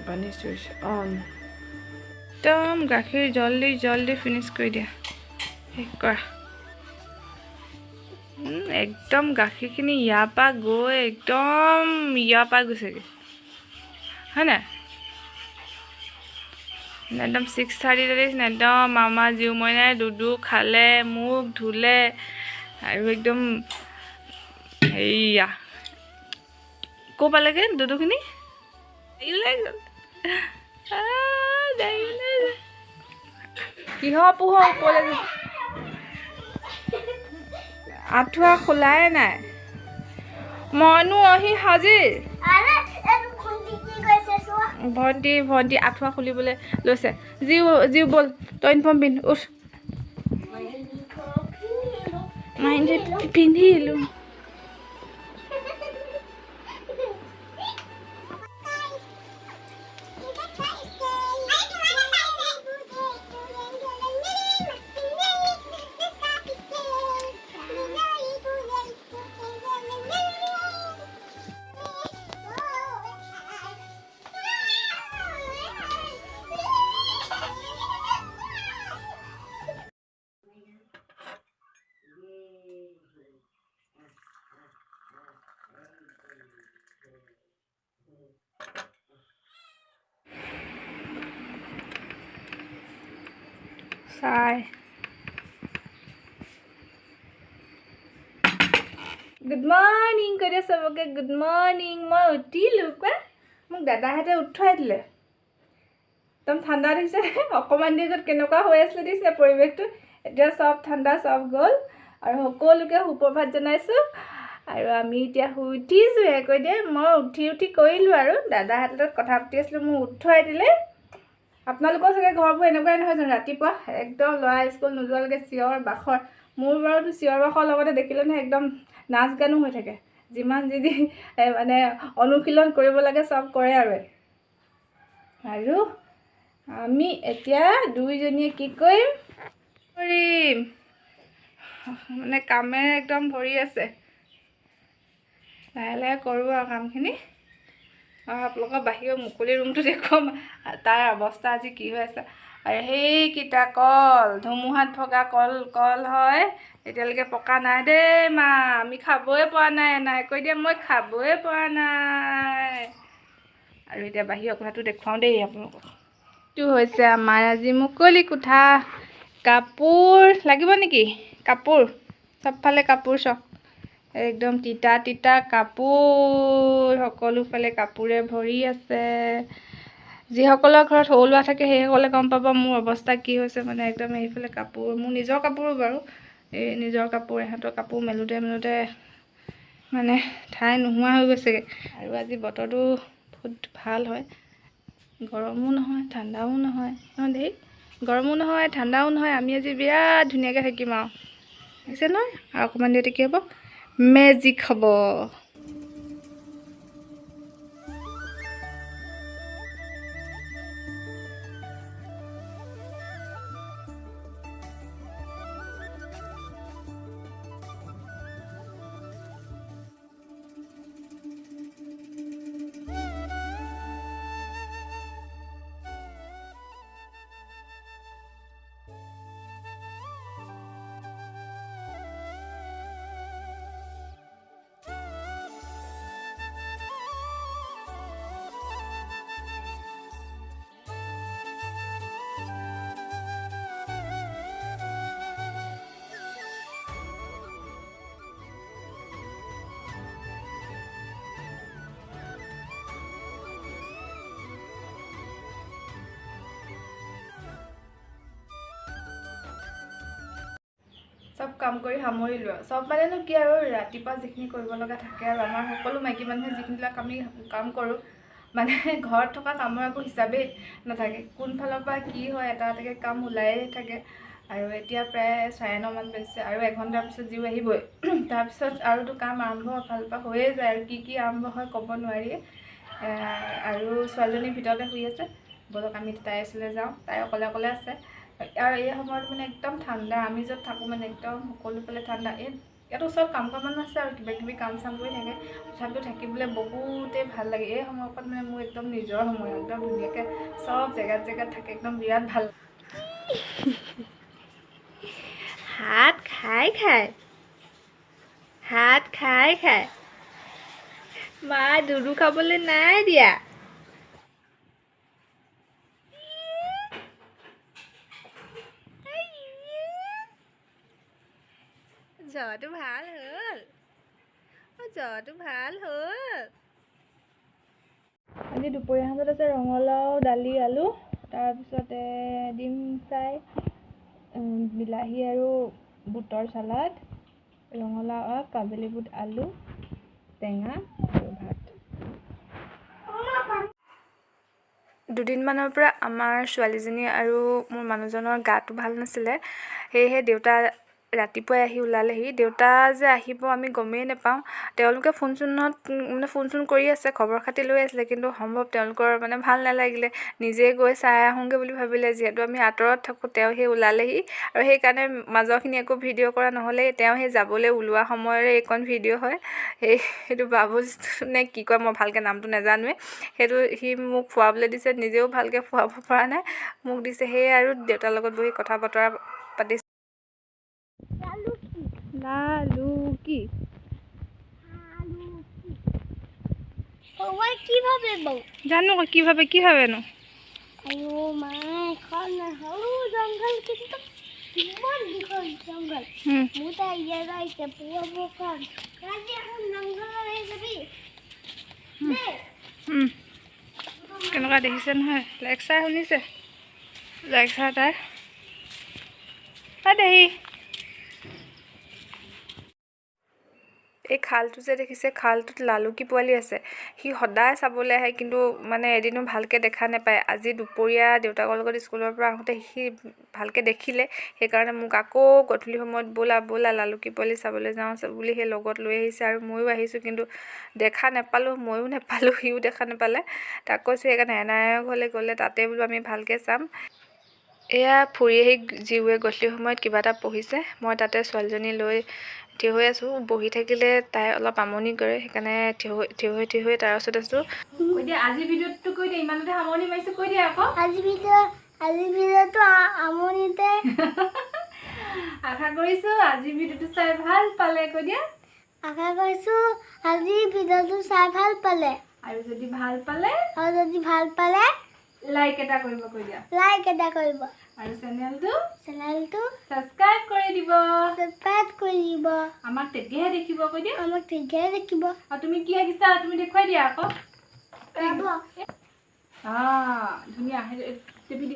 পানী switch on. একদম গাখীৰ জল্দি জল্দি ফিনিছ কৰি দিয়া, শেষ কৰা। একদম গাখীৰখিনি ইয়াৰ পৰা গৈ একদম ইয়াৰ পৰা গৈছেগৈ, হয় নাই? একদম 6:30 দেখিছে, একদম মামা জীউ মইনাই দুদু খালে, মুখ ধুলে আৰু একদম হেৰিয়া ক'ৰ পালেগৈ দুদুখিনি ওলাই গ'ল। কিহৰ পোহৰ ওপৰলৈ আঁঠুৱা খোলাই নাই, মনো আহি হাজিৰ। ভণ্টি ভণ্টি আঁঠুৱা খুলিবলৈ লৈছে। জীউ জীউ ব'ল, তই ইউনিফৰ্ম পিন্ধ, উঠ। পিন্ধিলোঁ। চাই গুড মৰ্ণিং কৈ দিয়া চবকে, গুড মৰ্ণিং। মই উঠিলোঁ, কোৱা মোক দাদাহঁতে উঠুৱাই দিলে। একদম ঠাণ্ডা দেখিছে, অকণমান দেৰি আগত কেনেকুৱা হৈ আছিলে দেখিছে পৰিৱেশটো, এতিয়া চব ঠাণ্ডা চব গ'ল। আৰু সকলোকে সুপ্ৰভাত জনাইছোঁ। আৰু আমি এতিয়া শুই উঠিছোঁহে কৈ দিয়ে। মই উঠি উঠি কৰিলোঁ আৰু দাদাহঁতৰ লগত কথা পাতি আছিলোঁ, মোক উঠুৱাই দিলে। আপোনালোকৰ চাগে ঘৰবোৰ এনেকুৱাই নহয় জানো? ৰাতিপুৱা একদম ল'ৰা স্কুল নোযোৱালৈকে চিঞৰ বাখৰ। মোৰ বাৰুতো চিঞৰ বাখৰ লগতে দেখিলে নহয় একদম নাচ গানো হৈ থাকে, যিমান যি যি মানে অনুশীলন কৰিব লাগে চব কৰে আৰু। আৰু আমি এতিয়া দুইজনীয়ে কি কৰিম কৰিম মানে কামেৰে একদম ভৰি আছে, লাহে লাহে কৰোঁ আৰু কামখিনি। আৰু আপোনালোকৰ বাহিৰৰ মুকলি ৰুমটো দেখুৱাম, তাৰ অৱস্থা আজি কি হৈ আছে। আৰু সেইকেইটা কল ধুমুহাত ভগা কল কল হয়, এতিয়ালৈকে পকা নাই দেই মা, আমি খাবই পৰা নাই। নাই কৈ দিয়া, মই খাবই পৰা নাই। আৰু এতিয়া বাহিৰৰ কোঠাটো দেখুৱাওঁ দেই আপোনালোকক। এইটো হৈছে আমাৰ আজি মুকলি কোঠা। কাপোৰ লাগিব নেকি? কাপোৰ চবফালে কাপোৰ, চব একদম তিতা তিতা কাপোৰ, সকলোফালে কাপোৰে ভৰি আছে। যিসকলৰ ঘৰত সৰু ল'ৰা থাকে সেইসকলে গম পাব মোৰ অৱস্থা কি হৈছে। মানে একদম এইফালে কাপোৰ, মোৰ নিজৰ কাপোৰো বাৰু, এই নিজৰ কাপোৰ, ইহঁতৰ কাপোৰ মেলোঁতে মেলোঁতে মানে ঠাই নোহোৱা হৈ গৈছেগৈ। আৰু আজি বতৰটো বহুত ভাল হয়, গৰমো নহয় ঠাণ্ডাও নহয়, নহয় দেই, গৰমো নহয় ঠাণ্ডাও নহয়। আমি আজি বিৰাট ধুনীয়াকৈ থাকিম আৰু, দেখিছে নহয়? আৰু অকণমান দেৰিতে কি হ'ব, মেজিক হ'ব। চব কাম কৰি সামৰিলোঁ আৰু। চব মানেনো কি আৰু, ৰাতিপুৱা যিখিনি কৰিব লগা থাকে আৰু আমাৰ সকলো মাইকী মানুহে যিখিনিবিলাক আমি কাম কৰোঁ, মানে ঘৰত থকা কামৰ একো হিচাপেই নাথাকে, কোনফালৰ পৰা কি হয় এটা এটাকৈ কাম ওলায়ে থাকে। আৰু এতিয়া প্ৰায় 9:30মান বাজিছে আৰু এঘণ্টাৰ পিছত জীউ আহিবই, তাৰপিছত আৰুতো কাম আৰম্ভ ফালৰ পৰা হৈয়ে যায় আৰু কি কি আৰম্ভ হয় ক'ব নোৱাৰি। আৰু ছোৱালীজনীৰ ভিতৰতে শুই আছে, ব'লক আমি তাইৰ ওচৰলৈ যাওঁ, তাই অকলে অকলে আছে। আৰু এই সময়ত মানে একদম ঠাণ্ডা, আমি য'ত থাকোঁ মানে একদম সকলোফালে ঠাণ্ডা। এই ইয়াত ওচৰত কাম কৰা মানুহ আছে আৰু কিবা কিবি কাম চাম কৰি থাকে, তথাপিও থাকিবলৈ বহুতেই ভাল লাগে। এই সময়কণ মানে মোৰ একদম নিজৰ সময়, একদম ধুনীয়াকৈ চব জেগাত জেগাত থাকে, একদম বিৰাট ভাল। হাত খাই খাই, হাত খাই খাই মা দুদু খাবলৈ নাই দিয়া। জ্বৰটো ভাল হ'ল, জ্বৰটো ভাল হ'ল। আজি দুপৰীয়া সাঁজত আছে ৰঙালাও, দালি, আলু, তাৰপিছতে ডিম ফ্ৰাই, বিলাহী আৰু বুটৰ চালাড, ৰঙালাও আগ, কাবুলী বুট, আলু, টেঙা আৰু ভাত। দুদিনমানৰ পৰা আমাৰ ছোৱালীজনী আৰু মোৰ মানুহজনৰ গাটো ভাল নাছিলে, সেয়েহে দেউতা ৰাতিপুৱাই আহি ওলালেহি। দেউতা যে আহিব আমি গমেই নাপাওঁ। তেওঁলোকে ফোন চোনত মানে ফোন চোন কৰি আছে, খবৰ খাতি লৈ আছিলে, কিন্তু সম্ভৱ তেওঁলোকৰ মানে ভাল নালাগিলে, নিজে গৈ চাই আহোঁগৈ বুলি ভাবিলে। যিহেতু আমি আঁতৰত থাকোঁ, তেওঁ সেই ওলালেহি আৰু সেইকাৰণে মাজৰখিনি একো ভিডিঅ' কৰা নহ'লেই। তেওঁ সেই যাবলৈ ওলোৱা সময়ৰে এইকণ ভিডিঅ' হয়। সেইটো বাবুজ নে কি কয় মই ভালকৈ নামটো নাজানোৱে, সেইটো সি মোক খোৱাবলৈ দিছে, নিজেও ভালকৈ খুৱাব পৰা নাই, মোক দিছে। সেয়ে আৰু দেউতাৰ লগত বহি কথা বতৰা পাতিছোঁ। লালুকি জানো কি ভাবে, কি ভাবেনো? কেনেকুৱা দেখিছে নহয়, লেকচাৰ শুনিছে, লেকচাৰ তাৰ দেহি। এই খালটো যে দেখিছে, খালটোত লালুকি পোৱালি আছে। সি সদায় চাবলৈ আহে, কিন্তু মানে এদিনো ভালকৈ দেখা নাপায়। আজি দুপৰীয়া দেউতাকৰ লগত স্কুলৰ পৰা আহোঁতে সি ভালকৈ দেখিলে, সেইকাৰণে মোক আকৌ গধূলি সময়ত ব'লা ব'লা লালুকি পোৱালি চাবলৈ যাওঁ বুলি সেই লগত লৈ আহিছে। আৰু ময়ো আহিছোঁ, কিন্তু দেখা নাপালোঁ, ময়ো নাপালোঁ, সিও দেখা নাপালে। তাক কৈছোঁ সেইকাৰণে এনায়ৰ ঘৰলৈ গ'লে তাতে বোলো আমি ভালকৈ চাম। এয়া ফুৰি আহি জীৱে গধূলি সময়ত কিবা এটা পঢ়িছে, মই তাতে ছোৱালীজনী লৈ থিয় হৈ আছোঁ। বহি থাকিলে তাই অলপ আমনি কৰে, সেইকাৰণে থিয় হৈ থিয় হৈ থিয় হৈ তাৰ ওচৰত আছোঁ। কৈ দিয়া আজি ভিডিঅ'টো, কৈ দিয়া ইমানতে সামৰণি মাৰিছোঁ, কৈ দিয়া আকৌ আজি ভিডিঅ'টো আমনিতে। আশা কৰিছোঁ আজি ভিডিঅ'টো চাই ভাল পালে, কৈ দিয়া। আশা কৰিছোঁ আজি ভিডিঅ'টো চাই ভাল পালে, আৰু যদি ভাল পালে, লাইক এটা কৰিব, কৈ দিয়া, লাইক এটা কৰিব, আৰু চেনেলটো ছাবস্ক্ৰাইব কৰি দিব, আমাক তেতিয়াহে দেখিব, কৈ দিয়া, আমাক তেতিয়াহে দেখিব। আৰু তুমি কি আঁকিছা তুমি দেখুৱাই দিয়া আকৌ। ধুনীয়া, টিপি দিয়া।